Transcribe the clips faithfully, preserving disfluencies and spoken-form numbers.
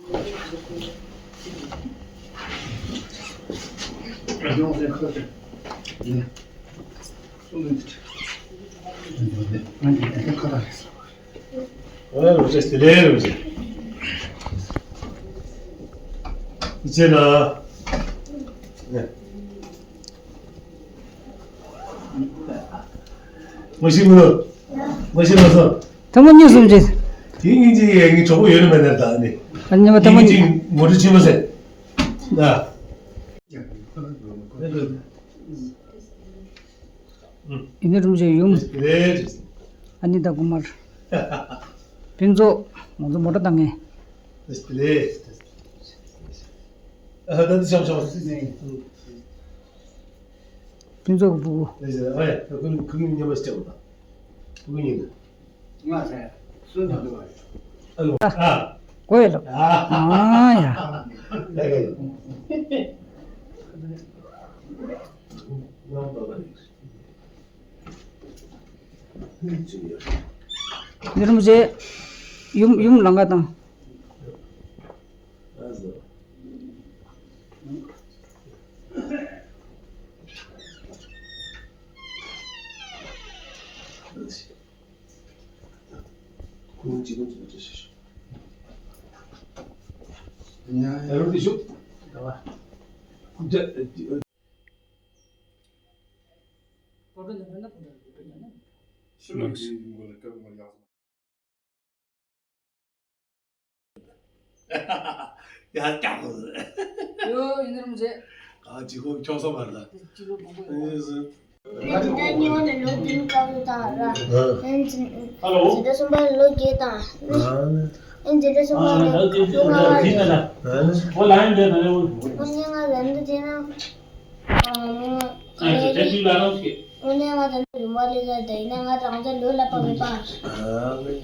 ཨ་རོ་ཅེ་སི་ལེ་རོ་ཅེ། ཅེ་ན། ངོ་ཤེས་མི་འདུག་ངོ་ཤེས་མ་སོང་། ཐུང་ངུ་གཉིས་གསུམ་ཅིག་དེ་སྙིང་རྗེ་ཡས་ངའི་གྲོགས་པོ་ཡོད་ནི་མེད་ནར་ད་ནི། ཨ་ཉི་མ་ཐུང་ངུ་གཉིས་ངོ་སྤྲོད་བྱེད་མ་ཟེར། ད། ཡིན་ནའི་རུམ་བཞི་ཡུམ། རེད། ཨ་ནི་ད་ཀུ་མར། ཕུན་ཚོགས་ང་ཚོ་མོ་ཊ་བཏང་ངས། རེད། ཨ་ད་འདི་ཤོག་ཤོག་ཕུན་ཚོགས་ཀྱི་ཕྲུ་གུ། ཨ་ཡ་ད་ཁུ་ཁུ་ཉི་མ་སྐྱབས་པ་ད། ཁུ་ཉི་མ། ང་ཚེ་སུ་ད་དུ་བ་རེད། ཨ་ལོ། ཨ། གོ་ཡ་ལོ། ཨ། ཨ་ཡ། ད་ག་ཡོད། ང་བ་བ་རེད། ཡུམ་རྗེ། ཡུམ་ཡུམ་ལང་ཀ་དང་། ཡ་ཀྱག་ཡོ་ཡིན་རུང་རྗེ། ཨ་ཅི་ཧོ་ཁྱོག་སོ་མར་ལ། ཅི་ལོ་མང་པོ་ཡོད། ད་གཉིས་པ་ནི་ལོ་བདུན་སྐབས་སུ་དང་ལ། ཨ་ལོ། འཛིན་གྲྭ་གསུམ་པ་ལོ་བརྒྱད་དང་། ཨ་ནི། འཛིན་གྲྭ་གསུམ་པ་ལོ་བཅུ་ལྔ་པ་རེད། ཨ་ནི། ཨོ་ལ་ཡང་འདྲ་ད་ལེ་འོ། ཨོ་ནི་ང་ལ་འདི་བྱས་ན། ཨ་ནི་ང་ད་ལོ་ལ་པ་མེད་པ། ཨ་ནི་ང་རང་ཚོ་ལོ་ལ་པ་མེད་པ། ཨ་ནི།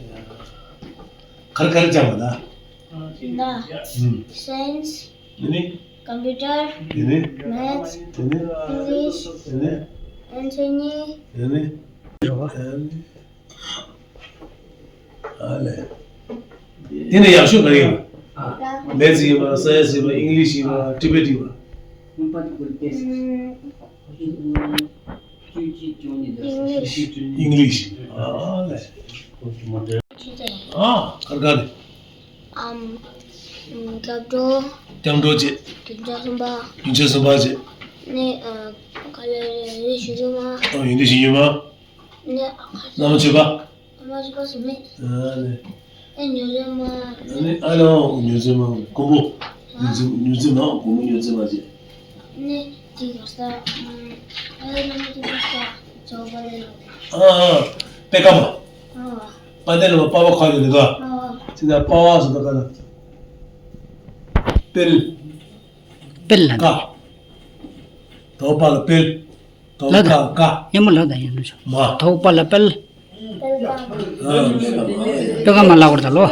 གར་གར་སྦྱངས་པ་ན། ན། ཨུམ། སའེན་སི། དེ་ནི། ཀམ་པུ་ཊར། དེ་ནི། མེཐ་སི། དེ་ནི། ཨིང་ལིཤ། དེ་ནི། ཨན་ཆོ་ནི། དེ་ནི། རེད་བ། ཨ་ནི། ཨ་ལས། དེ་ནི་ཡག་ཤོས་ག་རེ་ཡིན། མེཐ་སི་ཡིན་པ། སའེན་སི་ཡིན་པ། ཨིང་ལིཤ་ཡིན་པ། ཊི་བེཊ་ཡིན་པ། ཨུམ། ཨིང་ལིཤ། ཨིང་ལིཤ། ཨ་ལས། ཨ། གར་གར་རེད། ཨམ། སྐྱབས་འགྲོ། སྐྱབས་འགྲོ་བྱེད། བདུན་ཕྲག་གསུམ་པ། བདུན་ཕྲག་གསུམ་པ་བྱེད། ནི་ཨ། ག་ལེ་རེ་ཞུ་རྒྱུ་མ། ཨ། ཡིན་དུས་ཞུ་རྒྱུ་མ། ནི་ཨ། བླ་མ་མཆོད་པ། བླ་མ་མཆོད་པ་སུ་མེད། ཨ་ནི། ཨེ་ཉོ་རྒྱུ་མ། ནི་ཨ་ལོ་ཉོ་རྒྱུ་མ་མགོན་པོ། ཨ། ཉོ་རྒྱུ་ཉོ་རྒྱུ་མ་མགོན་པོ་ཉོ་རྒྱུ་མ་བྱེད། ནི་དེ་ག་ས། ཨ་ལོ་དེ་ག་ས། ཇོ་བ་ལེ་ལོ། ཨ་ཨ། པད་ཀ་མ། ཨ། པ་དེ་ལ་པ་བ་ཁ་ཡོད་ལ། ཨ། ཅི་ད་པ་བ་སོ་ད་ག་ན། དཔལ། དཔལ་ལ། ཀ། དོ་པ་ལ་དཔལ། དོ་ལ་ད། ཀ་ཀ། ཡ་མོ་ལ་ད་ཡ་མོ་ཆོ། མ། དོ་པ་ལ་དཔལ། ཨ། པད་ཀ་མ་ལ་བར་ད་ལོ།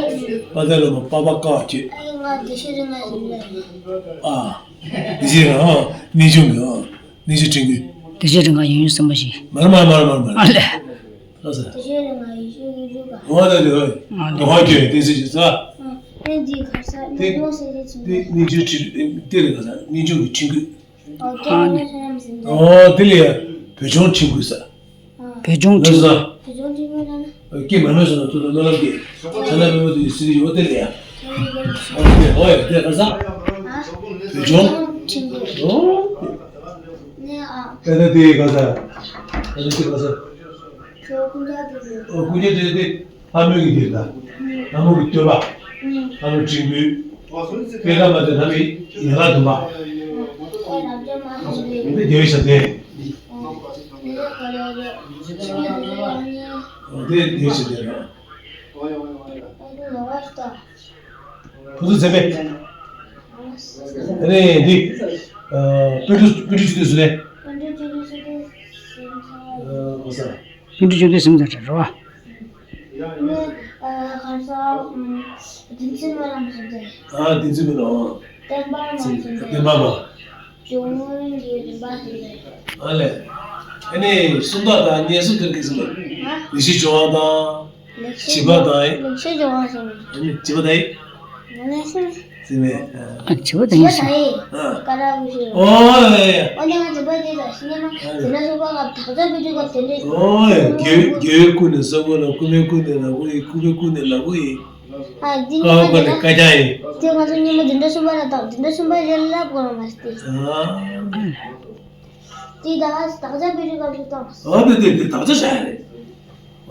པ་དེ་ལ་པ་བ་ཀ་ཅི། ཨ། དེ་ཤེས་རིང་ང་ཨ། ནི་ཆུང་གི་ཨ། ནི་ཆུང་ཁྲིན་གུ། དེ་ཤེས་རིང་ང་ཡུན་ཡུན་སེམས་པ་ཞིག་མར་མར་མར་མར་མར། ཨ་ལས། ལགས་སོ། དེ་ཤེས་རིང་ང་ཡུན་ཤེས་ཡུན་ཤེས་ག་ཨོ་ད་དེ་ཨོ། ཨ་ལས། ཨོ་ཁྱོད་དེ་སྲིད་ཞིག་ས། ཨ། དེ་འདི་ག་ས་ནི་ནོ་སེ་རེ་ཆིན་དེ་ནི་ཆུ་ཁྲི་དེ་རེ་ག་ས་ནི་ཆུང་གི་ཁྲིན་གུ། ཨོ་ཁྱོད་ནི་ཁྱོད་ནི་ཟིན་ད། ཨོ་དེ་ལས་བོད་ལྗོངས་ཁྲིན་གུ་ས། བོད་ལྗོངས་ཁྲིན་གུ། བོད་ལྗོངས་ཁྲིན་གུ་ལ་ན། ཀྱེ་མ་མེད་སོང་ན་ཐུག་ད་ནོ་ལ་ཀྱེ། ས་ན་མེད་མ་དུ་ཡི་སི་རི་ཡོ་དེ་ལས་ཡ། ཨོ་དེ་ཨོ་ཡ་དེ་ག་ས། བོད་ལྗོངས། ཁྲིན་གུ། ཨོ། ནི་ཨ། ད་ད་དེ་ག་ས། ད་ད་དེ་ག་ས། ཁྱོད་ཀུན་ཀྱག་དེ་དེ། ཨོ་ཀུན་ཀྱག་དེ་དེ། ལྷ་མོ་གི་དེ་ད། ལྷ་མོ་གི་བསྟོད་པ། ལྷ་མོ་ཁྲིན་གུ། པད་ཀ་མ་དེ་ལྷ་མོའི་ཡན་ལག་བདུན་པ། དེ་རྒྱལ་བའི་ཞབས་བརྟན། དེ་རྒྱལ་བའི་ཞབས་བརྟན་རེད། ཁོ་ཚོ་མཛད་པས། ཨ་ནི་འདི། ཨ། པཎ་གྲུབ་པཎ་གྲུབ་ཆོས་སྡེ་སུ་རེད། པཎ་གྲུབ་ཆོས་སྡེ་སུ་རེད། ཨ། གོ་ས། པཎ་གྲུབ་ཆོས་སྡེ་སུ་རེད་རེད་བ། ནི། ཨ། ག་ས། ཨ། བདུན་ཚིགས་སྨོན་ལམ་སུ་རེད། ཨ། བདུན་ཚིགས་སྨོན་ལམ། བསྟན་པ་རྣམས་སུ་རེད། བསྟན་པ་མ། སྐྱོང་བའི་རིམ་པ་སུ་རེད། ཨ་ལས། ཨ་ནི་སུམ་རྟགས་དང་ངེས་སུམ་དེར་གི་སུ་རེད། ཨ། ལེགས་བཤད་ལྗོན་དབང་དང་། ལེགས་བཤད། བྱིས་པ་དང་། ལེགས་བཤད་ལྗོན་དབང་ཟེར་ནས། ཨ་ནི་བྱིས་པ་དང་། ང་ལ་སེམས། སེམས་མེད། ཨ། བྱིས་པ་དང་ཡིན་ཟེར། ཨ། ཀ་ར་བུ་ཞིག་ཨོ་ཡ་ཡ། ཨོ་ནི་ང་བྱིས་པ་དེ་ལ་ཤི་ནས་མ་དེ་འདྲ་སོང་པ་ལ་དག་ཆ་བེད་སྤྱོད་སྐབས་དེ་འདྲས། ཨོ་ཡ། རྒྱལ་རྒྱལ་བའི་སྐུ་ནས་ས་སྐུ་ལ། རྐུན་མའི་སྐུ་ནས་ལ་སྐུ་ཡིན། རྐུན་མའི་སྐུ་ནས་ལ་སྐུ་ཡིན། ཨ། དེ་ཀ་བ་ཀ་ནས་ཀ་རྒྱ་ཡིན། དེ་ང་ཚོ་སྔོན་མ་དེ་འདྲ་སོང་པ་ལ་དང་དེ་འདྲ་སོང་པ་ཡར་ལབ་དགོས་མ་སྟེ། ཨ། དེ་ད་དག་ཆ་བེད་སྤྱོད་སྐབས་སུ་དང་། ཨ། དེ་དེ་དེ་དག་ཆ་བྱ་ཡ་རེད།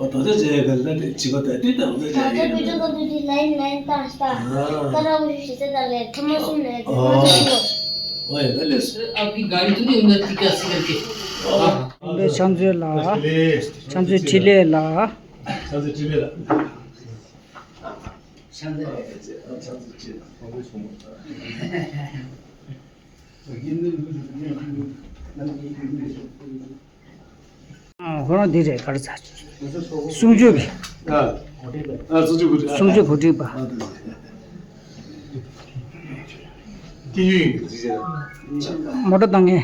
ཨོ། དག་ཆ་བྱས་ཡ་ག་ལ་དེ་བྱིས་པ་དང་དེ་དག་ཆ་བྱས་ཡ་རེད། དག་ཆ་བེད་སྤྱོད་ག་དུས་དེ་ལའིན་ལའིན་བཏང་ཤག་ཨ། ཀ་ར་བུ་ཞིག་ཟེར་ད་ལས་ཐེངས་མ་གསུམ་ལས་དེ་མ་ཨོ། གསུམ་ལས། ཨོ་ཡ། ད་ལས་སོ། आपकी गाड़ी थोड़ी उन्नति का सिर के། ཨོ། དཔོན་པོའི་ཕྱག་མཛོད་ལ། ཕྱག་མཛོད་འཕྲིན་ལས་ལ། ཕྱག་མཛོད་འཕྲིན་ལས་ལ། ཕྱག་མཛོད་འཕྲིན་ལས། ཨ། ཁོ་རང་འདི་རེད། ག་རེ་ཟ། གསུང་ཆོས་ཀྱི། ཨ། ཨ། གསུང་ཆོས་གོ་སྒྲིག། གསུང་ཆོས་གོ་སྒྲིག་པ། ཨ། སྐྱེས་ཡུལ་ཡིན་གྱི་ཅི་བྱ། མོ་ཊ་བཏང་མཁན།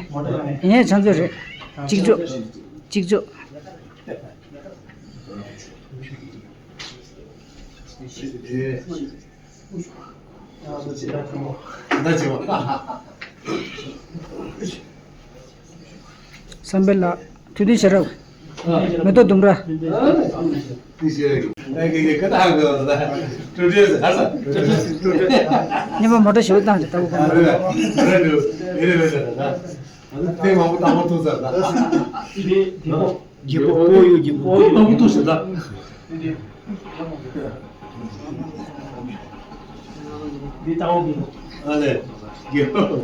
ངའི་ཕྱག་མཛོད་རེད། གཅིག་ལྕོགས། གཅིག་ལྕོགས། བསམ་འཕེལ་ལགས། ཐུགས་མཐུན་ཞལ་རབ། མེ་ཏོག་ལྡུམ་ར། གཉིས་པ་མོ་ཊ་ཞེ་པོ་བཏང་རེད། ལྟ་བུ་གང་། རེད་རེད། རེད་རེད། ད་ཐེངས་མང་པོ་བཏང་པ་ཐུག་ཚར་ད། རྒྱལ་པོ་ཕོ་ཡུལ་རྒྱལ་པོ། ཨོ། མང་པོ་ཐུག་ཟེར་ད། འདི་ལྟ་བུ་རྒྱལ་པོ། ཨ་ལས། རྒྱལ་པོ།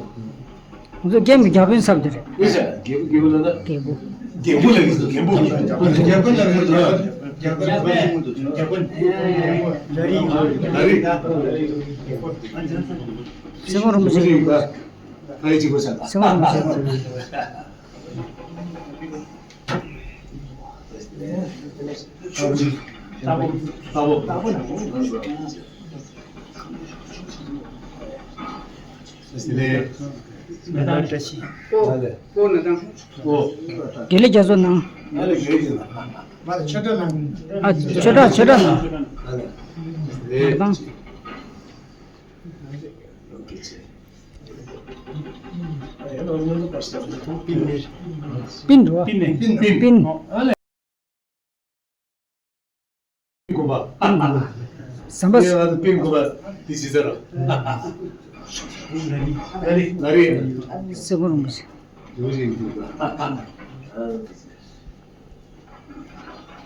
ང་ཚོ་རྒྱལ་མི་རྒྱལ་པོའི་ཚབ་དེ་རེད། དེ་བྱ་རྒྱལ་པོ་རྒྱལ་པོ་ལ་ད། རྒྱལ་པོ། རྒྱལ་པོ་ལ་གི་རྒྱལ་པོ། རྒྱལ་པོ་ལ་གི་རྒྱལ་པོ། རྒྱལ་པོ། ལ་རི། ལ་རི། སེ་མོ་རིན་པོ་ཆེ། ད་ཡི་གཅིག་པ་བྱ་ད། སེ་མོ་རིན་པོ་ཆེ། དགེ་ལེགས་རྒྱ་མཚོ་ནང་། ཨ། ཆོས་གྲགས། ཆོས་གྲགས་ནང་། ནང་དང་། པིན་འགྲོ། པིན། པིན། པིན། དགོན་པ། ཟམ་པ། པིན་དགོན་པ་དེ་ཟེར་རོ། ལ་རི། ལ་རི། སེ་མོ་རིན་པོ་ཆེ། རིན་པོ་ཆེ་གི་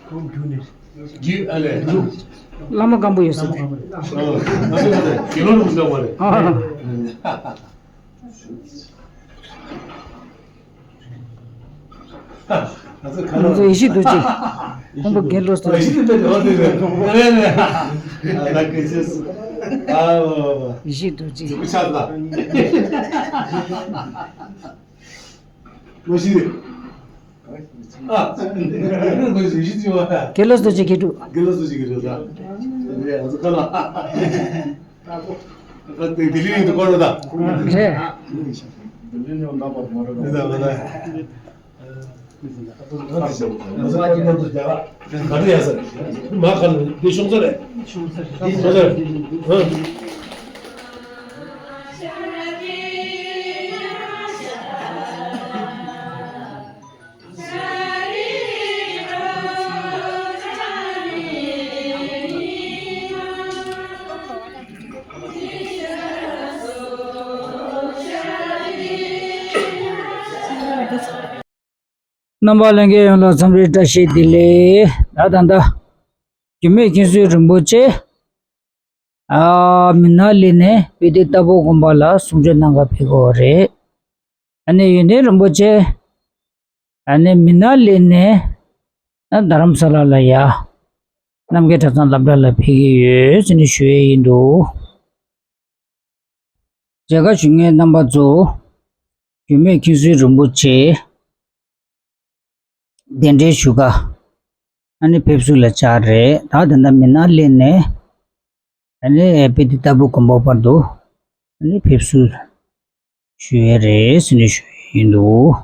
དགོན་པ། རྒྱུད། ཨ་ལས། བླ་མ་སྐམ་པོ་ཡོད་ས་དེ། ཨོ། ང་ཚོ་ང་ཚོ་དགེ་སློང་རིན་པོ་ཆེ་བ་རེད། ཨ། ང་ཚོ་ཡེ་ཤེས་རྡོ་རྗེ། ཁོང་པོ་དགེ་སློང་ཡེ་ཤེས་རྡོ་རྗེ། ཨ། ཡེ་ཤེས་རྡོ་རྗེ། ཨ། དགེ་སློང་རྡོ་རྗེ་དགེ་ཕྲུག། དགེ་སློང་རྡོ་རྗེ་དགེ་ཕྲུག་ད། ཨ་ལས། ང་ཚོ་ཁ་ལ། ལྡི་ལི་ཡིན་དུ་བསྐོར་རོ་ད། རེད། ལྡི་ལི་ཡིན་དུ་བསྐོར་རོ་ད། ང་ཚོ་ཁ་ལ་ཡ་ས་མ་ཁ་ལ་འདི་ཤོང་ས་རེད། ཤོང་ས་རེད། ཨ། རྣམ་པ་ལྷན་རྒྱས་ཡོངས་ལ་འཚམས་འདྲི་བཀྲ་ཤིས་བདེ་ལེགས། ད་ད་ལྟ་རྒྱུད་སྨད་མཁན་ཟུར་རིན་པོ་ཆེ། ཨ། མི་ནག་གླིང་ནས་དཔལ་ལྡན་རྟ་ཕོ་དགོན་པ་ལ་གསུང་ཆོས་གནང་ག་ཕེབས་ཀྱི་ཡོད་རེད། ཨ་ནི་ཡོན་ཏན་རིན་པོ་ཆེ། ཨ་ནི་མི་ནག་གླིང་ནས་ཨ་རྡ་རམ་ས་ལ་ལ་ཡ། རྣམ་རྒྱལ་གྲྭ་ཚང་སློབ་གྲྭ་ལ་ཕེབས་ཀྱི་ཡོད་ཟེར་ནས་ཞུ་ཡས་ཡིན་འདུག་མཇལ་ཁ་ཞུ་མཁན་རྣམ་པ་ཚོ། རྒྱུད་སྨད་མཁན་ཟུར་རིན་པོ་ཆེ་གདན་འདྲེན་ཞུ་ག་ཨ་ནི་ཕེབས་བསུ་ལ་བཅར་རེད། ད་ད་ལྟ་མི་ནག་གླིང་ནས་ཨ་ནི་དཔལ་ལྡན་རྟ་ཕོ་དགོན་པ་བར་དུ་ཨ་ནི་ཕེབས་བསུ་ཞུ་ཡས་རེད་ཟེར་ནས་ཞུ་ཡས་ཡིན་འདུག